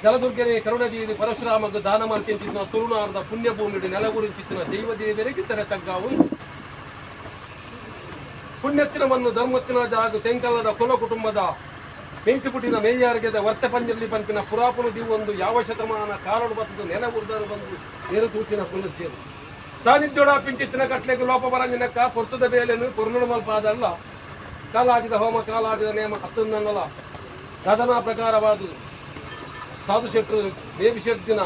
ಜಲದುರ್ಗೆರೆ ಕರುಣದೀದಿ ಪರಶುರಾಮಗ್ ದಾನ ಮಲ್ತಿಂಚಿತ್ತಿನ ತುಳುನಾಡ್ದ ಪುಣ್ಯಭೂಮಿಡ್ ನೆಲಗುರಿಂಚಿತ್ತಿನ ದೈವ ದೇವೆರೆಗ್ ತರೆ ತಗ್ಗಾವುಂದು. ಪುಣ್ಯತ್ತಿನ ಮಣ್ಣು ಧರ್ಮತ್ತಿನ ಜಾಗ ತೆಂಕಲ್ಲದ ಕುಲ ಕುಟುಂಬದ ಮೆಂಚು ಪುಟಿನ ಮೇಯಾರ್ಗೆದ ವರ್ತೆ ಪಂಜಲ್ಲಿ ಪನ್ಪಿನ ಪುರಾಪುನು ದೀವೊಂದು ಯಾವ ಶತಮಾನ ಕಾಲೊಡು ಬತ್ತದು ನೆಲ ಉರ್ದರು ಬಂದು ನೇರು ತೂತಿನ ಪುನಜ್ಜೇರು ಸಾನ್ನಿಧ್ಯೋಡ ಪಿಂಚಿತ್ತಿನ ಕಟ್ಲೆಗ್ ಲೋಪ ಬರಂದಿನಕ್ಕ ಪೊರ್ತುದ ಬೇಲೆನು ಪೊರ್ಲುಡು ಮಲ್ಪಾದಲ್ಲ ಕಾಲಾಜಿದ ಹೋಮ ಕಾಲಾಜಿದ ನೇಮ ಹತ್ತೊಂದನ್ನಲ ಸಾಧನಾ ಪ್ರಕಾರವಾದ ಸಾಧು ಶೆಟ್ರು ಬೇಬಿ ಶೆಟ್ಟಿನ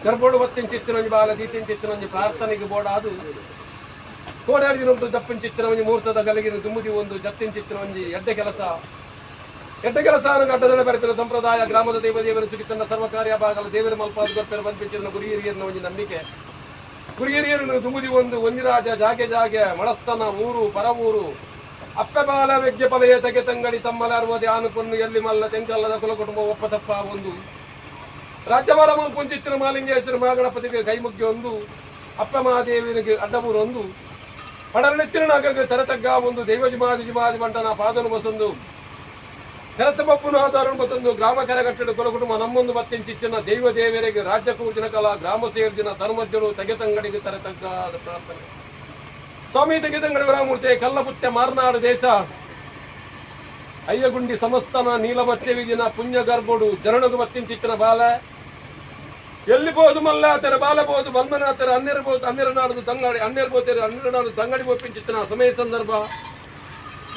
ಗರ್ಭೋಡು ಬತ್ತಿಂಚಿತ್ತಿನೊಂಜಿ ಬಾಲ ದೀತಿಂಚಿತ್ತಿನೊಂಜಿ ಪ್ರಾರ್ಥನೆಗೆ ಬೋಡಾದು ಕೋಡಾಡಿದಿನೊಂದು ಜಪ್ಪಿಂಚಿತ್ತಿನ ಒಂಜಿ ಮುಹೂರ್ತದ ಗಲಗಿನ ದುಮ್ಮುದಿ ಒಂದು ಜತ್ತಿಂಚಿತ್ತಿನ ಒಂಜಿ ಎಡ್ಡೆ ಕೆಲಸ. ಎಡ್ಡೆ ಕೆಲಸ ಗಡ್ಡದ ಬರೆಪಿನ ಸಂಪ್ರದಾಯ. ಗ್ರಾಮದ ದೇವ ದೇವರ ಸುಗಿತನ್ನ ಸರ್ವ ಕಾರ್ಯ ಭಾಗಲ ದೇವರ ಮಲ್ಪಾದ ಗೊರ್ಪೆರ ಬಂಪಿಚಿನ ಗುರಿ ಹಿರಿಯರ್ನ ಒಂಜಿ ನಂಬಿಕೆ. ಗುರಿ ಹಿರಿಯರನ್ನು ದುಮುದಿ ಒಂದು ಒಂದಿರಾಜ ಜಾಗೆ ಜಾಗೆ ಮಳಸ್ತನ ಊರು ಪರವೂರು ಅಪ್ಪೆ ಬಾಲ ವೆಜ್ಜೆ ಪಲೆಯ ತಗೆ ತಂಗಡಿ ತಮ್ಮಲ ಅರ್ವದಿ ಆನು ಪೊನ್ನು ಎಲ್ಲಿ ಮಲ್ಲ ತೆಂಕಲ್ಲದ ಕುಲ ಕುಟುಂಬ ಒಪ್ಪ ತಪ್ಪ ಒಂದು ರಾಜ್ಯಭಾರ ಮಲ್ಪುಂಚಿತ್ತಿನ ಮಾಲಿಂಗೇಶ್ವರ ಮಹಾಗಣಪತಿಗೆ ಕೈಮುಗ್ಗಿ ಒಂದು ಅಪ್ಪ ಮಹಾದೇವಿನಿಗೆ ಅಡ್ಡಬೂರೊಂದು ಪಡಲೆತ್ತಿನ ನಾಗಗೆ ತರತಗ್ಗ ಒಂದು ದೈವ ಜಿಮಾದಿ ಜಿಮಾದಿ ಬಂಟನ ಪಾದನು ಬಸೊಂದು ಕೆರತ ಬಪ್ಪುನ ಆಧಾರ ಬತ್ತೊಂದು ಗ್ರಾಮ ಕೆರೆಗಟ್ಟಡ ಕುಲ ಕುಟುಂಬ ನಮ್ಮೊಂದು ಬತ್ತಿಂಚಿತ್ತಿನ ದೈವ ದೇವರಿಗೆ ರಾಜ್ಯ ಕೂಜಿನ ಕಲಾ ಗ್ರಾಮ ಸೇರ್ದಿನ ಧರ್ಮಜ್ಜರು ತಗೆ ತಂಗಡಿಗೆ ತರತಗ್ಗ ಪ್ರಾರ್ಥನೆ. ಸ್ವಾಮಿ ತೆಗೆದಂಗಡಿ ವರಾಮೂರ್ತಿ ಕಲ್ಲಪುತ್ತೆ ಮಾರ್ನಾಡು ದೇಶ ಅಯ್ಯಗುಂಡಿ ಸಮಸ್ತನ ನೀಲಬಚ್ಚೆ ವಿದಿನ ಪುಣ್ಯ ಗರ್ಭೋಡು ಜನನಗು ಬತ್ತಿಂಚಿತ್ತಿನ ಬಾಲ ಎಲ್ಲಿ ಬೋದು ಮಲ್ಲಾತರ ಬಾಲಬೋದು ಬಲ್ಮನಾತರ ಅನ್ನಿರಬಹುದು ಅನ್ನಿರನಾಡದು ತಂಗಡಿ ಅನ್ನಿರ್ಬೋತೇರು ಅನ್ನಿರನಾಡು ತಂಗಡಿ ಒಪ್ಪಿಂಚಿತ್ತಿನ ಸಮಯ ಸಂದರ್ಭ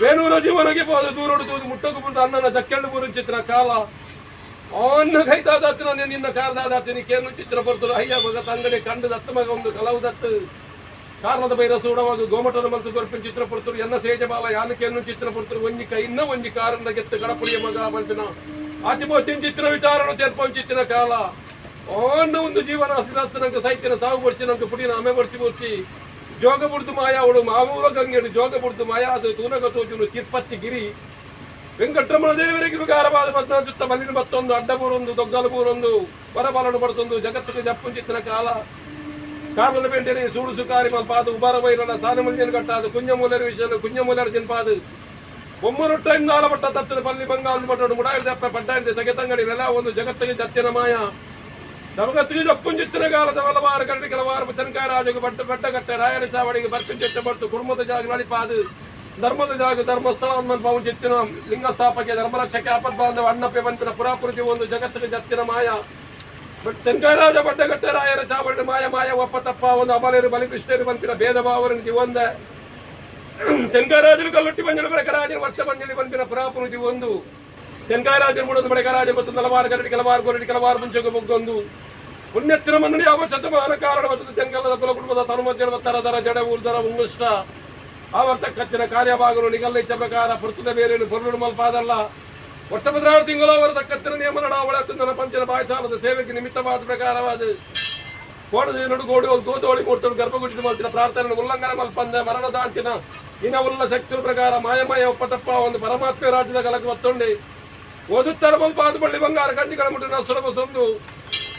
ವೇಣೂರ ಜೀವನಗೆ ಬೋದು ದೂರೋಡು ತೂದು ಮುಟ್ಟకు ಮುಂದೆ ಅಣ್ಣನ ಜಕ್ಕೆಂಡು ಬೂರಿಂಚಿತ್ತಿನ ಕಾಲ ಅನ್ನ ಕೈದಾದಾತಿನ ನಿನ್ನ ಕಾರ್ದಾದಾತಿನಿ ಕೇನು ಚಿತ್ರ ಬರ್ತರು ಅಯ್ಯ ಮಗ ತಂಗಡಿ ಕಂಡು ದತ್ತ ಮಗ ಒಂದು ಕಲವು ದತ್ತು ಕಾರಣದ ಬೈರ ಸೂಡವಾಗ ಗೋಮಟನ ಮಲ್ತು ಗೊರ್ಪಿನ ಚಿತ್ರ ಪುರ್ತರು ಎನ್ನ ಸೇಜ ಬಾಲ ಯಾನಕೆಯನ್ನು ಚಿತ್ರ ಪುರ್ತರು ಒಂಜಿ ಕೈನ್ನ ಒಂಜಿ ಕಾರಂದ ಗೆತ್ತು ಗಡಪುಡಿಯ ಮಗ ಬಂಪಿನ ಆತಿಪೋತಿನ ಚಿತ್ರ ವಿಚಾರಣ ತೆರ್ಪೊಂಚಿತ್ತಿನ ಕಾಲ ಓನ್ನ ಒಂದು ಜೀವನ ಹಸಿರತ್ತನಂಕ ಸೈತಿನ ಸಾವು ಬಡ್ಚಿನಂಕ ಪುಡಿನ ಅಮೆ ಬಡ್ಚಿ ಬೊಡ್ಚಿ ಜೋಗ ಬುಡ್ದು ಮಾಯಾವಳು ಮಾವೂರ ಗಂಗೆಡು ಜೋಗ ಬುಡ್ದು ಮಾಯ ಅದು ತೂನಗ ತೋಜುನು ತಿರುಪತಿ ಗಿರಿ ವೆಂಕಟರಮಣ ದೇವರಿಗೆ ಗಾರವಾದ ಪದ್ಮ ಸುತ್ತ ಮಲ್ಲಿನ ಮತ್ತೊಂದು ಅಡ್ಡಬೂರೊಂದು ದೊಗ್ಗಲಬೂರೊಂದು ವರಬಲನು ಬರ್ತೊಂದು ಜಗತ್ತಿಗೆ ಜಪ್ಪುಂಚಿತ್ತಿನ ಕಾಲ ಕಾರಲ ಪೆಂಟೆನೆ ಸೂಡು ಸುಕಾರಿ ಮಲ್ಪಾದು ಉಬಾರ ಬೈರನ ಸಾನಮಲ್ಯನ ಕಟ್ಟಾದು ಕುಂಜಮೂಲರ ವಿಷಯ ಕುಂಜಮೂಲರ ತಿನ್ಪಾದು ಒಮ್ಮರೊಟ್ಟ ಇಂದಾಲ ಪಟ್ಟ ತತ್ತದ ಪಲ್ಲಿ ಬಂಗಾಲ ಮಟ್ಟಡು ಮುಡಾಯಿದ ಅಪ್ಪ ಪಡ್ಡಾಯಿದ ತಗೆ ನೆಲ ಒಂದು ಜಗತ್ತಿಗೆ ಜತ್ತಿನ ಮಾಯ ನಮಗತ್ತಿಗೆ ಜಪ್ಪುಂಚಿತ್ತಿನ ಕಾಲದ ಹಲವಾರು ಕರಡಿ ಕೆಲವಾರು ತನಕ ರಾಜಗೆ ಬಟ್ಟ ಬೆಟ್ಟ ಕಟ್ಟೆ ರಾಯರ ಚಾವಡಿಗೆ ಬರ್ಪಿಂಚಿತ್ತ ಬರ್ತು ಕುಟುಂಬದ ಜಾಗ ನಡಿಪಾದು ಧರ್ಮದ ಜಾಗ ಧರ್ಮಸ್ಥಳ ಪವನ್ ಚಿತ್ತಿನ ಲಿಂಗ ಸ್ಥಾಪಕೆ ಧರ್ಮರಕ್ಷಕೆ ಆಪದ್ ಬಾಂಧವ ಅಣ್ಣಪ್ಪೆ ಬಂಪಿನ ಪುರಾಪುರುತಿ ಒಂದು ಜಗತ್ತಿಗೆ ಜತ್ತಿನ ಮಾಯ ತೆಂಕಾಯರಾಜ ಬಡ್ಡಗಟ್ಟೆ ರಾಯರ ಚಾವಡಿ ಮಾಯ ಮಾಯ ಒಪ್ಪ ತಪ್ಪ ಒಂದು ಅಬಲೇರು ಬಲಿಕೃಷ್ಣರು ಬಂಪಿನ ಭೇದ ಭಾವರನ್ನು ಜೀವಂದ ತೆಂಕಾಯರಾಜರು ಕಲ್ಲುಟ್ಟಿ ಬಂಜನ ಬಡಕರಾಜನ ವರ್ಷ ಬಂಜಲಿ ಬಂಪಿನ ಪುರಾಪುರುತಿ ಒಂದು ತೆಂಕಾಯರಾಜರು ಮುಡದು ಬಡಕರಾಜ ಮತ್ತು ನಲವಾರು ಕರಡಿ ಕೆಲವಾರು ಕೊರಡಿ ಕೆಲವಾರು ಮುಂಚೆಗೆ ಬೊಗ್ಗೊಂದು ಪುಣ್ಯತ್ತಿನ ಮನ್ನಡಿ ಯಾವ ಶತಮಾನ ಕಾರಣ ಮತ್ತು ತೆಂಕಲ್ಲದ ಕುಲ ಕುಟುಂಬದ ತನುಮಧ್ಯದ ತರ ಜಡ ಊರ್ದರ ಉಂಗುಷ್ಟ ಆವರ್ತ ಕತ್ತಿನ ಕಾರ್ಯಭಾಗಲು ನಿಗಲ್ಲ ಇಚ್ಛ ಪ್ರಕಾರ ಪುರ್ತದ ಬೇರೆ ಪೊರುಳು ಮಲ್ಪಾದಲ್ಲ ವರ್ಷ 16 ತಿಂಗಳು ಅವರ ತಕ್ಕತ್ತಿನ ನಿಯಮ ನಡಾವಳ ತಂದನ ಪಂಚನ ಬಾಯ್ಸಾಲದ ಸೇವೆಗೆ ನಿಮಿತ್ತವಾದ ಪ್ರಕಾರವಾದ ಕೋಡದ ನಡು ಗೋಡು ಗೋದೋಳಿ ಕೊಡ್ತಳು ಗರ್ಭಗುಡಿ ಮಲ್ತಿನ ಪ್ರಾರ್ಥನೆ ಉಲ್ಲಂಘನೆ ಮಲ್ಪಂದ ಮರಣದಾಂತಿನ ಇನವುಲ್ಲ ಶಕ್ತಿಯ ಪ್ರಕಾರ ಮಾಯಮಯ ಒಪ್ಪತಪ್ಪ ಒಂದು ಪರಮಾತ್ಮ ರಾಜ್ಯದ ಕಲಕ ಒತ್ತೊಂಡಿ ಓದುತ್ತರ ಮಲ್ಪಾದ ಬಳ್ಳಿ ಬಂಗಾರ ಕಂಜಿಗಳ ಮುಟ್ಟಿನ ಸುರಬಸೊಂದು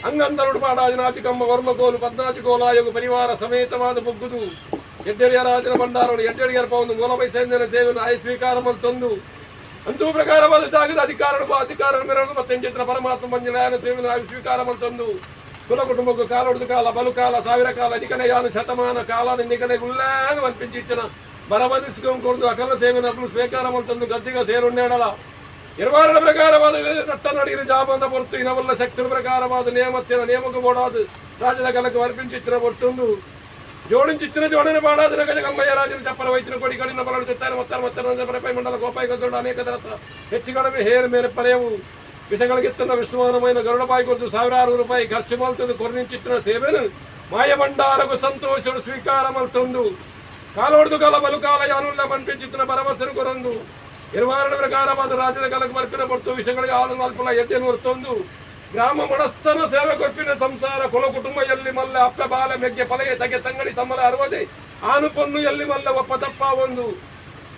ಅಂಗಂದರುಡು ಪಾಡಾಜಿ ಕಮ್ಮ ವರ್ಮಕೋಲು ಪದ್ನಾಜಿ ಕೋಲಾಯೋಗ ಪರಿವಾರ ಸಮೇತವಾದ ಬೊಗ್ಗುದು ಎಡ್ಡೆಡಿಯ ರಾಜನ ಭಂಡಾರವನ್ನು ಎಡ್ಡೆಡಿಯರ ಒಂದು ಮೂಲಮೈ ಸೈನ್ಯನ ಸೇವೆಯನ್ನು ಆಯ ಸ್ವೀಕಾರ ತಂದು ಅಂತೂ ಪ್ರಕಾರವಾದ ಜಾಗದ ಅಧಿಕಾರ ಅಧಿಕಾರ ಮೆರವಣಿಗೆ ಮತ್ತು ಎಂಚಿತ್ರ ಪರಮಾತ್ಮ ಮಂಜುನಾಯನ ಸೇವೆಯನ್ನು ಆಯ ಸ್ವೀಕಾರ ತಂದು ಕುಲ ಕುಟುಂಬಕ್ಕೂ ಕಾಲೊಡೆದು ಕಾಲ ಬಲು ಕಾಲ ಸಾವಿರ ಕಾಲ ನಿಕನೆ ಯಾನು ಶತಮಾನ ಕಾಲ ನಿಕನೆ ಗುಲ್ಲಾನು ಅನ್ಪಿಂಚಿಚ್ಚನ ಬರವನಿಸಿಕೊಂಡು ಅಕಲ ಸೇವೆನ ಸ್ವೀಕಾರ ತಂದು ಗದ್ದಿಗ ಸೇರುಣ್ಣೇಡಲ ಇರವಾರಣ ಪ್ರಕಾರವಾದ ನಟ್ಟ ನಡಿಗಿನ ಜಾಬಂದ பொறுத்து ಇನವಲ್ಲ ಶಕ್ತಿಯ ಪ್ರಕಾರವಾದ ನಿಯಮತ್ತಿನ ನಿಯಮಕ್ಕೆ ಬೋಡಾದು ರಾಜದ ಕಲಕ್ಕೆ ವರ್ಪಿಂಚಿತ್ತಿನ ಒಟ್ಟೊಂದು ಜೋಡಿಂಚಿತ್ತಿನ ಜೋಡಣೆ ಪಾಡಾದ ಗಜಗಂಬಯ್ಯ ರಾಜನ ಚಪ್ಪರ ವೈದ್ಯನ ಕೊಡಿ ಕಡಿನ ಬಲಡು ಚೆತ್ತಾರ ಮತ್ತಾರ ಮತ್ತಾರ ಪರಪೈ ಮಂಡಲ ಗೋಪಾಯಿ ಗರುಡ ಅನೇಕ ದರತ ಹೆಚ್ಚು ಕಡಿಮೆ ಹೇರ್ ಮೇರೆ ಪರೆಯವು ವಿಷಗಳಿಗೆತ್ತನ ವಿಷ್ಣುಮಾನమైన ಗರುಡಪಾಯಿ ಕೊರತು ಸಾವಿರಾರು ರೂಪಾಯಿ ಖರ್ಚು ಮಲ್ತದು ಕೊರ್ನಿಂಚಿತ್ತಿನ ಸೇವೆನು ಮಾಯಭಂಡಾರಗು ಸಂತೋಷಡು ಸ್ವೀಕಾರ ಮಲ್ತೊಂದು ಕಾಲೋಡ್ದು ಕಾಲ ಬಲು ಕಾಲ ಯಾನುಲ್ಲ ಮನ್ಪಿಂಚಿತ್ತಿನ ಭರವಸೆನು ಕೊರಂದು ಇರುವಾರಣ ಪ್ರಕಾರವಾದ ರಾಜ್ಯದ ಕಲಕ್ಕೆ ಮರ್ಪಿನ ಪಡ್ತು ವಿಷಯಗಳಿಗೆ ಆಳು ಮಲ್ಪಲ ಎಡ್ಡೆನು ಹೊರ್ತೊಂದು ಗ್ರಾಮ ಮಡಸ್ಥನ ಸೇವೆ ಕೊರ್ಪಿನ ಸಂಸಾರ ಕುಲ ಕುಟುಂಬ ಎಲ್ಲಿ ಮಲ್ಲ ಅಪ್ಪ ಬಾಲ ಮೆಗ್ಗೆ ಪಲೆಗೆ ತಗೆ ತಂಗಡಿ ತಮ್ಮಲ ಅರವದೆ ಆನು ಪೊನ್ನು ಎಲ್ಲಿ ಮಲ್ಲ ಒಪ್ಪ ತಪ್ಪ ಒಂದು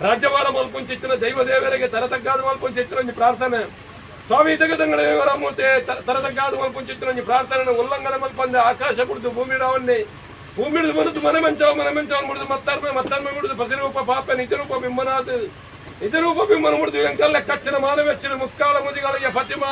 ರಾಜ್ಯಭಾರ ಮಲ್ಪುಂಚಿತ್ತಿನ ದೈವ ದೇವರಿಗೆ ತರತಗ್ಗಾದ ಮಲ್ಪುಂಚಿತ್ತಿನ ಒಂಜಿ ಪ್ರಾರ್ಥನೆ. ಸ್ವಾಮಿ ತೆಗೆದಂಗಡ ಮೂರ್ತಿ ತರತಗ್ಗಾದ ಮಲ್ಪುಂಚಿತ್ತಿನ ಒಂಜಿ ಪ್ರಾರ್ಥನೆ ಉಲ್ಲಂಘನೆ ಮಲ್ಪಂದೆ ಆಕಾಶ ಕುಡಿದು ಭೂಮಿ ಡಾವನ್ನೇ ಭೂಮಿ ಮನದು ಮನೆ ಮಂಚಾವ ಮನೆ ಮಂಚಾವ ಮುಡಿದು ಮತ್ತಾರ್ಮೆ ಮತ್ತಾರ್ಮೆ ಮುಡಿದು ಪಸಿರೂಪ ಪಾಪ ನಿಜರೂಪ ಬಿಂಬನಾಥ್ ನಿಜರೂಪ ಬಿಂಬನ ಮುಡಿದು ಎಂಕಲ್ಲ ಕಚ್ಚಿನ ಮಾನವೆಚ್ಚಿನ ಮುಕ್ಕಾಲ ಮುದಿಗಳಿಗೆ ಫತಿಮಾ.